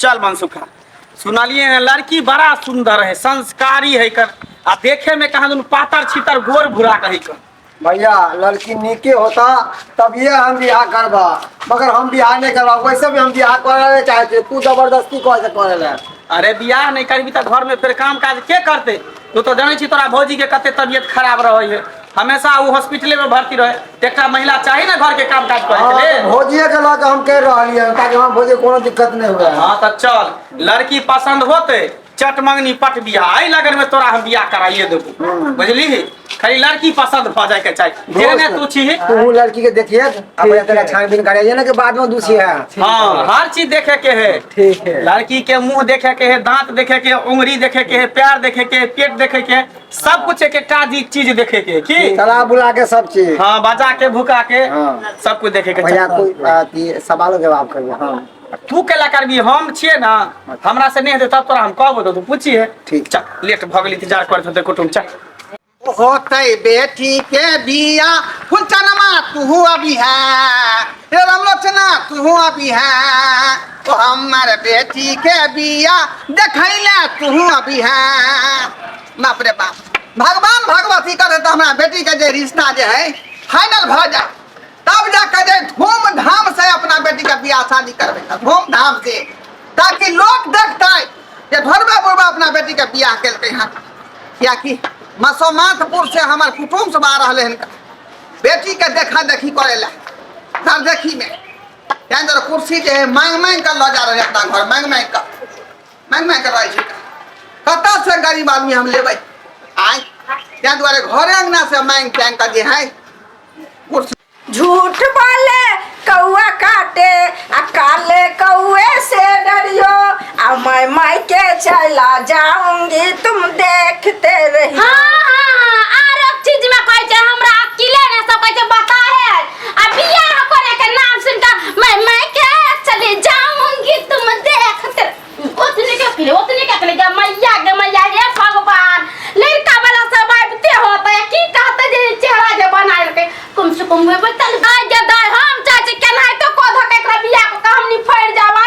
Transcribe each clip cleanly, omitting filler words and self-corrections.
चल मनसुखा सुनलिए हैं लड़की बड़ा सुंदर है संस्कारी है कर आ देखे में कहाँ दुनू पातर छितर गोर भूरा कही कर भैया लड़की नीके होता तब ये हम बियाह करबा मगर हम बियाह नहीं करबा वैसे भी हम बियाह करे ले चाहे छे तू जबरदस्ती कह के करे ले अरे बियाह नहीं करबी तऽ घर में फिर काम काज के करते तू तो जानै छी तोरा भौजी के कते तबियत खराब रहे है हमेशा वो हॉस्पिटले में भर्ती रहे तऽ एकटा महिला चाही ना घर के काम काज करे के लेल भौजिए के लऽ के हम कह रहलियै हन ताकि हमरा भौजी के कोनो दिक्कत नहीं हुए हाँ तऽ चल लड़की पसंद होते चट मंगनी पट बियाह एहि लगन में तोरा हम बियाह कराइए देबो बुझली खाली लड़की पसंद भऽ जाय के चाही जेहने तू छी तू लड़की के देखिए अब तेरा छानबीन कराइए ना के बाद में दूसरी है हाँ हर चीज देखे के है ठीक है लड़की के मुंह देखे के है दांत देखे के है उंगली देखे के है पैर देखे के है पेट देखे के है सब कुछ एक एकटा चीज देखे के है की चला बुला के सब चीज हाँ बजा के भुका के हाँ। सब कुछ देखे के भैया चाही। कोई अथी सवालो जवाब करिए हाँ तू केला करबी हम छियै ना हमरा से नहीं हेतै तब तोरा हम कहबो तऽ तू पूछिहे ठीक। चल लेट भऽ गेल इंतजार करैत होतै कुटुम चल होतै बेटी के बिया फुलचनमा तू अभी है रे रामलोचना तू अभी है ओ हमर बेटी के बिया देखैले तू अभी है बाप रे बाप भगवान भगवती करे तऽ हमरा बेटी के जे रिश्ता जे है फाइनल भऽ जाए तब जाके जे धूमधाम से अपना बेटी के बियाह शादी करबै धूमधाम से ताकि लोग देखतै जे भरबा बुढ़बा अपना बेटी के बियाह केलकै हन कियाकि मसोमातपुर से हमर कुटुम्ब सब आ रहलै हन बेटी के देखा देखी करे ला सर देखी में तें दुआरे कुर्सी जे है मांगि मांगि कऽ लऽ जा रहल अपना घर मांगि मांगि कऽ मांगि मांगि कऽ रहै छै कतऽ से गरीब आदमी हम लेबै आँय तें दुआरे घरे अंगना से मांगि तांगि कऽ जे है कुर्सी झूठ बोले कौआ काटे आ काले कौए से डरियो आ मैं मायके चला जाऊंगी तुम देखते रहियो हाँ हाँ हाँ आर एक चीज में कहै छै हमरा अकिले ने सब कहै छै बता है आ बियाह करे के नाम सुन के मैं मायके चली जाऊंगी तुम देखते ओतने के अकेले ओतने के अकेले गे मैया गे मैया हे भगवान लड़का वाला सब आबिते होते की कहते जे चेहरा जे बनायल के कम से कम होबे तल दाय गे दाय हम चाहे छी केनाहितो को धके एकरा बियाह को हम निफड़ जाबै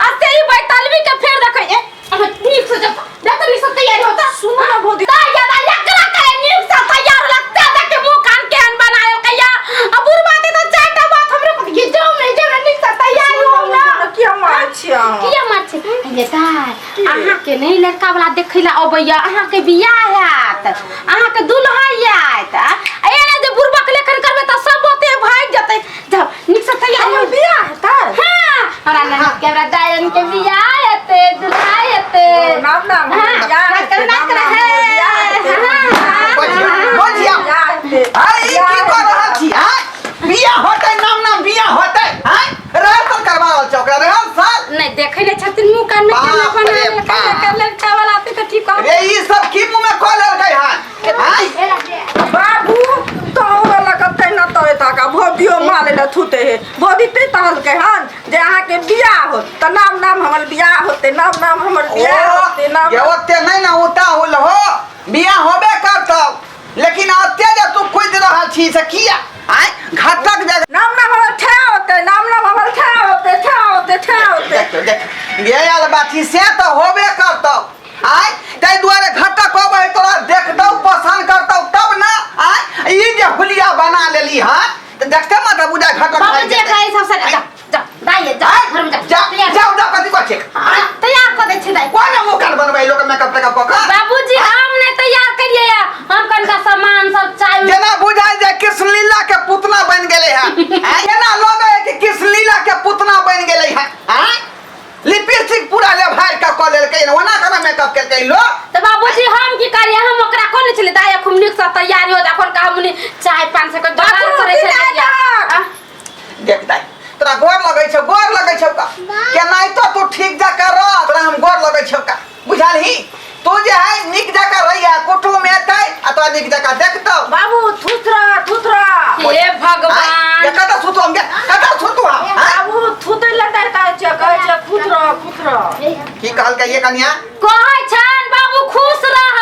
आ से ई बैतलबी के फेर देखै ए अहाँ नीक से जब देख नीक से तैयारी होता सुन ना भौजी। दाय गे दाय एकरा के नीक से तैयार लगते देख के मुंह कान केहन बनायल कहिया आ बुढ़वा ते तो चारिटा बात हमरो को ये जाओ नहीं जाओ ना नीक से तैयारी हो ना किया मारै छियै अहाँ? किया मार छै ये दाय अहाँके नहि लड़का वाला देखै ला अबैया अहाँके बियाह हैत अहाँके दुल्हा आयत आ एना जे बुढ़बक लेखन करबै तऽ सब ओते भागि जेतै जाउ नीक से तैयार हमर हो बियाह हेतै हाँ हमरा ननद के हमरा दायन के बियाह हेतै दुल्हा हेतै नाम नाम हमर हाँ, बियाह हेतै, नाच नाम नाम रहे। हमर बियाह हेतै, हाँ, बजिया बजिया बियाह हेतै, आय ई बियाह की कऽ रहल छी आय बियाह होतै नाम नाम बियाह होतै आय रिहर्सल करवा रहल छै ओकरा रिहर्सल नहीं देखै नहि छथिन मुँह कान में केना बाप बना रे लेलकै बाप। लड़का लड़का वाला आते तऽ ठीक कहब रे ई सब की मुंह में कऽ लेलकै हन आय बाबू तो वाला कते न तरे ताका भौजियो मारे ल थूते हे भौजी ते कहलकै हन जे अहाँके बियाह होत तऽ नाम नाम हमर बियाह होते नाम नाम हमर बियाह होते नाम ये ओते नहीं ना उताहुल हो बियाह होबे करतौ लेकिन ओते जे तू कूदि रहल छी से किया आय घटक जे नाम नाम हमर ठा होते नाम नाम हमर ठा होते ठा होते ठा होते देखियौ देख ये आयल बात छी से तऽ होबे करतौ आय ताहि दुआरे घटक अबै तोरा देखतौ पसंद करतौ तब ना आय ई जे हुलिया बना लेली हन तऽ देखते माता बुझा घटक भागि बाबूजी जेतै। एकरा ई सबसँ जा जा दाइ जा आय, घर में जा जा तैयार जाउ जाउ कथी कहै छै आय तैयार कऽ दै छी दाइ कोन मुँह कान बनबै लोक मेकअप तेकअप कऽ कऽ बाबूजी हम नहि तैयार करियै हम कनिका सामान सब चाय उय- जेना बुझाइ जे कृष्ण लीला के पुतना बनि गेलै हन आँय, जेना लगै है कि कृष्ण लीला के पुतना बनि गेलै हन आँय लिपस्टिक पूरा ले भार के कऽ लेलकै हन ओना केना मेकअप केलकै लोक तऽ बाबूजी हम की करियै हम ओकरा कोन छलै दाइ खूब नीक से तैयारी हो एखन का हम चाय पान से जोगाड़ बाबू, करै की छलियै दाइ आ? देख दाइ तोरा गोर लगै छौ गोर लगै छौ का केनाहितो तू ठीक जकाँ रह तोरा हम गोर लगै छौ का बुझलही तू जे है नीक जकाँ रहिया कुटुम एतै आ तोरा नीक जकाँ देखतौ बाबू थुथरा थुथरा हे भगवान ये कतऽ सुतू हम गे कतऽ सुतू हम आँय? बाबू थुतै लए नहि कहै छै कहै छै खुश रह खुश रह की कहलकै ये कनिया कहै छनि बाबू खुश रह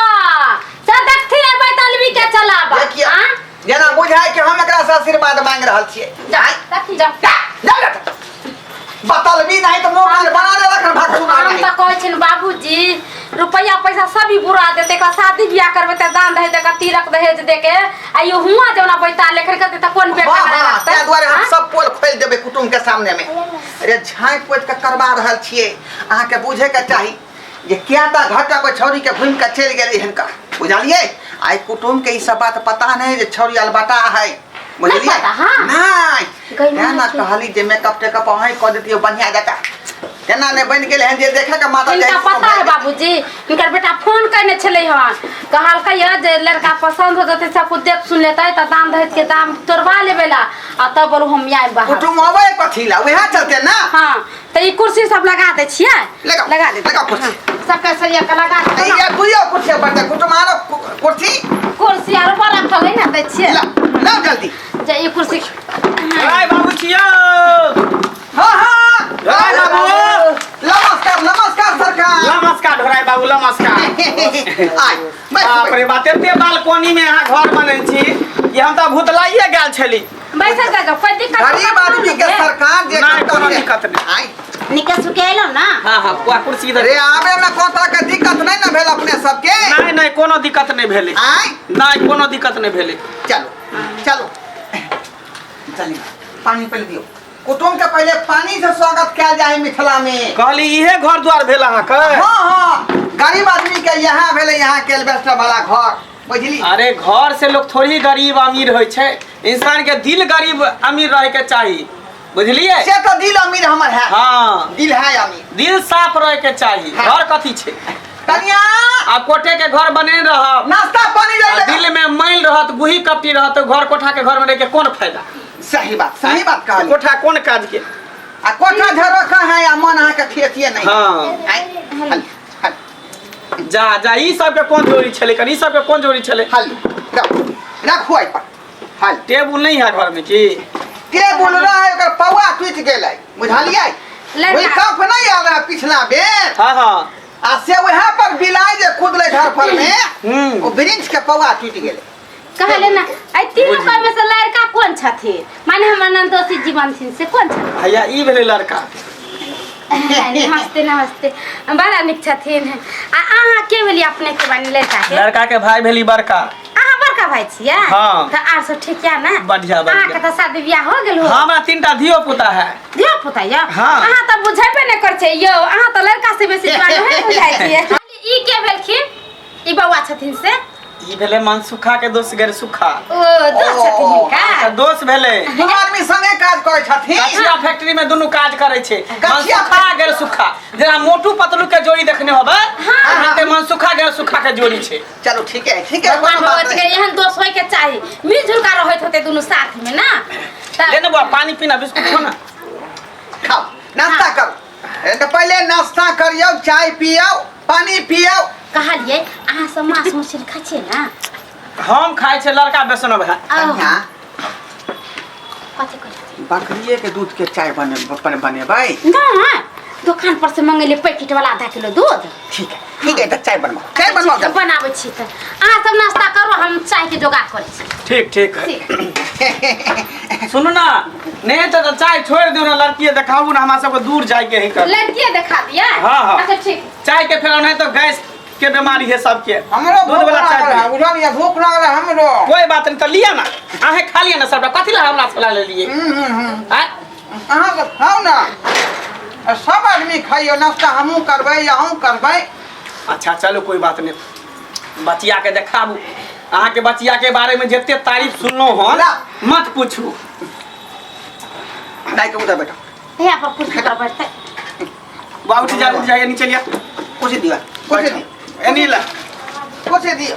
से देखथिन बैतलबी के चलाबा देखियौ आँ? जेना बुझाय कि हम एकरा से आशीर्वाद मांग रहल छियै जा आँय? जा जा जा बेटा। बतलबी नहीं तो मुंह कान बना ले रखन भाग सुना कहै छिन बाबूजी रुपैया पैसा सब ही बुरा देते का शादी बियाह करबे त दान दहेज देके तिलक दहेज देके आ यो हुआ जौना बैता लेखन करते त कोन बेटा हाँ हमरा हाँ रखतै? ताहि दुआरे हम हाँ? सब पोल खोलि देबै कुटुम्ब के सामने में। अरे झाँकि पोति के करवा रहल छियै, अहाँके बुझे के चाही जे क्या टा घटा कोई छौरी के घूमि के चलि गेलै हिनका, बुझलियै? आइ कुटुम्ब के ई सब बात पता नहीं जे छौरी अलबटा है, बुझलियै? पता, हाँ। नहीं गई तेँ ना नहीं। कहली जे मेकअप टेकअप अहीं कऽ देतियै बढ़िया जकाँ, तेना नहि बनि गेलै हन जे देखे के माता हिनका पता है बाबूजी, हिनकर बेटा फोन कयने छलै हन, कहलकै हन जे लड़का पसंद हो जेतै सब कुछ देख सुन लेतै तऽ दान दहेज के दाम तोड़वा लेबै ला आ तब बोलू हम आयब बाहर। कुटुम्ब अबै कथी ला, उएह चलते ना। हाँ तऽ ई कुर्सी सब लगा दै छियै, लगाओ, लगा दे, लगाओ कुर्सी। हाँ, सबके सरिया के लगा दे। ये दुइयो कुर्सी पड़तै कुटुम्ब, आरो कुर्सी कुर्सी आरो बड़ा रखल है ना, दै छियै। ला लाओ जल्दी जे ई कुर्सी। राय बाबू छियौ। हाँ हाँ राय बाबू। नमस्कार नमस्कार सरकार। नमस्कार ढोराय बाबू नमस्कार। आइ बैस, बाप रे बाप, एते बालकोनी में अहाँ घर बनेने छी कि हम तऽ भूतलाइए गेल छली। बैसल जा, कोई दिक्कत गरीब आदमी के सरकार जे नहीं, कोनो करतै। दिक्कत नहीं। आइ निके सुके एलौ ना। हाँ हाँ पुआ कुर्सी इधर। रे आबे में कोनो तरह के दिक्कत नहीं ना भेल अपने सबके? नहीं नहीं कोनो दिक्कत नहीं भेलै। आइ नहीं कोनो दिक्कत नहीं भेलै। चलो चलो चलिए पानी पहले दियो कुटुम्ब के, पहले पानी से स्वागत कयल जाय मिथिला में। कहली इहे घर द्वार भेल अहाँके? हाँ हाँ गरीब आदमी के यहाँ भेलै, यहाँ के एल्बेस्टर वाला घर, बुझली? अरे घर से लोग थोड़ी गरीब अमीर होइ छै, इंसान के दिल गरीब अमीर रहे के चाही, बुझलिए? से तो दिल अमीर हमर है। हाँ दिल है अमीर, दिल साफ रहे के चाही। हाँ। घर कथी छै? कनिया आ कोठे के घर बने रहब, नाश्ता पानी आ ले दिल में मैल रहत, गुही कपटी रहत, तो घर कोठा के घर में रह के कोन फायदा? सही बात, सही बात कहली। कोठा कोन काज के? आ कोठा झरोखा है आ मन अहाँ के खेतिए नहीं। हाँ। आइ, हल, हल, जा जा ई सब के कोन जरूरी छलै? कनी ई सब के कोन जरूरी छलै? हल, रखू, रखू एहि पर। हल। टेबुल नहीं है घर में की? टेबुल रहे ओकर पौआ टूटि गेलै, बुझलियै? लड़का। भूकंप नहीं आयल रहे पिछला बेर। हाँ हाँ। आ से वएह पर बिलाइ जे कुदलै घर पर में, ओ वृक्ष के पौआ टूटि गेलै। कहले ना आई तीनों कोई में से लड़का कौन छथिन? माने हमर नंदोसी जी बनथिन से कौन छथिन? भैया ई भेलै लड़का। नमस्ते नमस्ते, बड़ा नीक छथिन। आ अहाँ के भेली अपने के बनी लड़का के? लड़का के भाई भेली बड़का। अहाँ बड़का भाई छियै? हाँ। तऽ आर सब ठीक या ना? बढ़िया, बढ़िया। अहाँ के तऽ शादी बियाह हो गेल हो? हमरा 3टा धियो पुता है। धियो पुता या? हाँ। अहाँ तऽ बुझेबे नहि करै छियै यौ, अहाँ तऽ लड़का से बेसी जवान नहि बुझाइ छियै। ई के भेलखिन? ई बौआ छथिन से? ई भेलै मनसुखा के दोस्त गेर सुखा। ओ दोस्त छथिन हिनका? दोस्त भेलै। दुनू आदमी संगे काज करै छथिन। कचिया फैक्ट्री में दुनू काज करै छै। कचिया मनसुखा गेर सुखा, जेना मोटू पतलू के जोड़ी देखने होबै, हाँ। ओनाहिते मनसुखा गेर सुखा के जोड़ी छै। चलो ठीक है, ठीक है, भगवान कोनो बात भगवती के नहीं। एहन दोस्त होय के चाही, मिलजुल के रहैत होते दुनू साथ में ना। ले ना बुआ पानी पीना बिस्कुट खो ना। खाओ नाश्ता करू। ए तऽ पहिले नाश्ता करियौ, चाय पियौ, पानी पियौ। कहलियै अहाँ सब मांस मछली खाइ छियै ना? हम खाइ छियै लड़का बेसनब है। कन्या कथी कहलियै? बकरिए के दूध के चाय बने बनेबै? ना, दुकान पर से मंगेलियै पैकेट वाला आधा किलो दूध। ठीक है ठीक है, तऽ चाय बनबाउ, चाय बनबाउ जल्दी। बनाबै छी तऽ अहाँ सब नाश्ता करू, हम चाय के जोगाड़ करै छी। ठीक ठीक। ठीक। सुनू ना, नहीं तो चाय छोड़ दियो ना, लड़की देखाबू ना, हमरा सबके दूर जाय के है कर। लड़की देखा दिया? हाँ, हाँ। अच्छा ठीक। चाय के फेर नहीं तो गैस के बीमारी है सबके। हमरो दूध भूख वाला चाय लागल है, पिए। बुझलियै? भूख लागल है हमरो। कोई बात नहीं, तो लिया ना, अहें खा लिया ना सबटा, कथी ला हमरा से ले लिए? आँय? अहाँ सब खाउ ना, सब आदमी खाइयो नाश्ता, हमहूँ करबै अहूँ करबै। अच्छा चलो कोई बात नहीं, बचिया के देखाबू। अहाँ के बचिया के बारे में जते तारीफ सुनलहुँ हन ला। मत पूछू। दाई के उधर बैठो। यहाँ पर कुर्सी पर बैठते। बा उठ जा, उठ जा, नीचे लिया। कुर्सी दियो, कुर्सी दियो। एनी ला। कुर्सी दियो।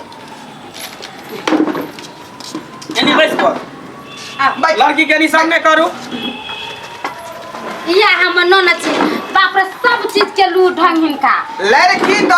एनी बैस पर। बैठ। लड़की के एनी सामने करू। या हमर ननद छी, बाप रे सब चीज के लू ढंग हिनका। लड़की तो